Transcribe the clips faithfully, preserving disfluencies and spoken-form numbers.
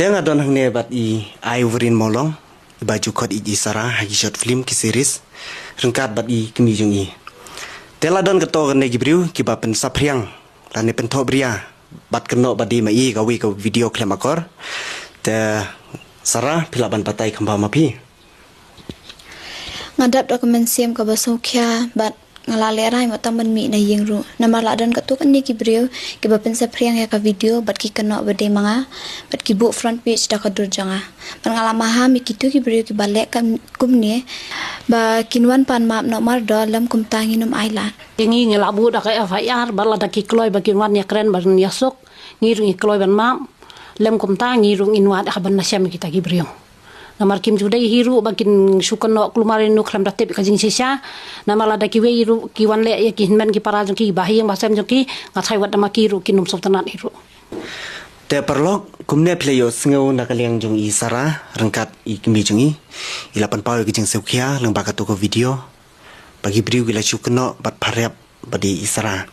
Te nga don hangne bad i Ai Warin Mawlong, i ba ju khot i Sara ha ki short film, ki series, ryngkat bad i kmie jong i. Te la don katto katne ki briew ki ba pynsaphriang lane pynthohbria bad kynnoh ba dei ma i kawei ka video khlem akor. Te Sara, phi lah ban batai kham bha ma phi? Nga dap da ka mynsiem kaba sngewkhia bad nga la lehraiñ wat tang ban mih na ïing ruh. Namar la don katto katne ki briew ki ba pynsaphriang ïa ka video bad ki kynnoh ba dei ma nga bad ki buh front page da ka dur jong nga. Bad nga la maham ïa kito ki briew ki ba leh kumne ba kin wan pan map noh mardor, lym kumta ngin ym ailad. Ïa ngi ngi la buh da ka F I R bad lada ki kloi ba kin wan ïakren ban ïasuk, ngi ruh ngi kloi ban map, lym kumta ngi ruh ngin wad ha ban ïashem ïa kita ki briew. Namar kim ju dei hi ruh ba kin shu kynnoh kulmar ïa no khlem da tip ka jingshisha. Namar lada kiwei ruh ki wan leh ïa ki hynmen ki para jong ki, ba ha ïing ba sem jong ki, nga tharai wat da ma ki ruh kin ym sngewtynnat hi ruh. Te paralok, kumne phi la ïohsngew na ka liang jong i Sara ryngkat i kmie jong i. I la pynpaw ïa ka jingsngewkhia lyngba kato ka video ba ki briew ki la shu kynnoh bad pharep ba dei i Sara.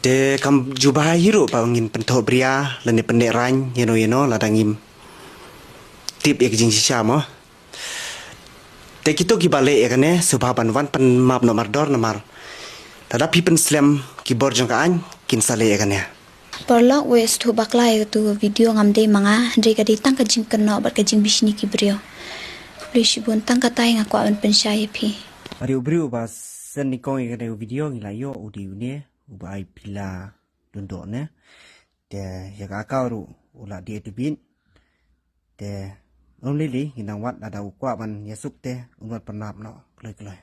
Te kam ju bha hi ruh ba ngin pynthohbria lane pynlehraiñ ïano ïano lada ngim tip ïa ka jingshisha mo. Te kito ki ba leh ïa kane, sngewbha ban wan pan map noh mardor namar lada phi pynslem ki bor jong ka aiñ, kin sa leh ïa kane. Paralok, wei sngewthuh bakla ïa kato ka video, ngam dei ma nga, hynrei ka dei tang ka jingkynnoh bad ka jingbishni ki briew. Khublei shibun, tang katai nga kwah ban pynshai ïa phi. Bad ïa u briew ba send nyngkong ïa kane ka video ngi la ïoh u dei une u ba ai phi la dun doh ne. Te ïa ka account ruh u la dei tbit. Te ym lei lei, ngi nang wad, lada u kwah ban ïasuk te un wad pan map noh kloi kloi.